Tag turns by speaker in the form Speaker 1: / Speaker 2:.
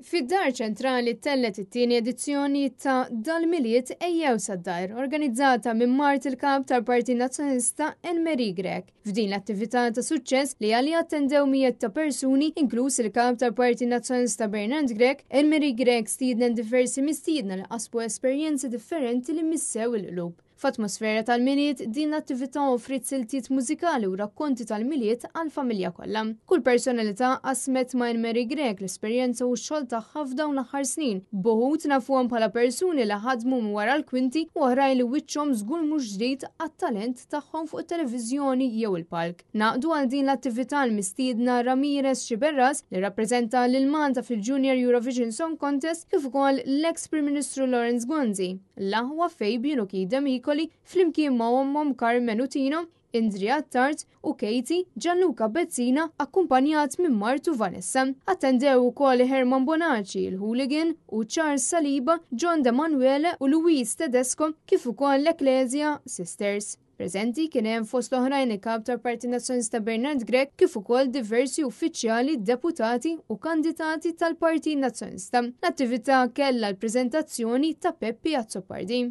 Speaker 1: Fid-Dar Ċentrali ttellgħet it-tieni edizzjoni ta' Dal-Milied Ejjew sad-Dar, organizzata minn mart il-Kap tal-Partit Nazzjonalista Anne-Marie Grech. F'din l-attività ta' suċċess li għaliha attendew mijiet ta' persuni, inkluż il-Kap tal-Partit Nazzjonalista Bernard Grech, Anne-Marie Grech stiednet diversi mistiedna li qasmu esperjenzi differenti li missew il-qlub. F'atmosfera tal-Milied, din l-attività offriet siltiet mużikali u rakkonti tal-Milied għall-familja kollha. Kull personalità qasmet ma' Anne-Marie Grech l-esperjenza u x-xogħol tagħha f'dawn l-aħħar snin. B'uħud nafuhom bħala persuni li ħadmu minn wara l-kwinti u oħrajn li wiċċhom żgur mhux ġdid għat-talent tagħhom fuq it-televiżjoni jew il-palk. Ngħaqdu għal din l-attività l-mistiedna Ramirez Sciberras li rrappreżenta lil Malta fil-Junior Eurovision Song Contest kif ukoll l-eks Prim Ministru Lawrence Gonzi, l-aħwa Fabian u Keith Demicoli flimkien ma' ommhom Carmen u Tino, Indri Attard u Katie, Gianluca Bezzina akkumpanjat minn martu Vanessa. Attendew ukoll Herman Bonaci, il-Hooligan u Charles Saliba, John De Manuele u Louise Tedesco kif ukoll l-Ecclesia Sisters. Preżenti kien hemm fost l-oħrajn il-Kap tal-Partit Nazzjonalista Bernard Grech kif ukoll diversi uffiċjali, deputati u kandidati tal-Partit Nazzjonalista. L-attività kellha l-preżentazzjoni ta' Peppi Azzopardi.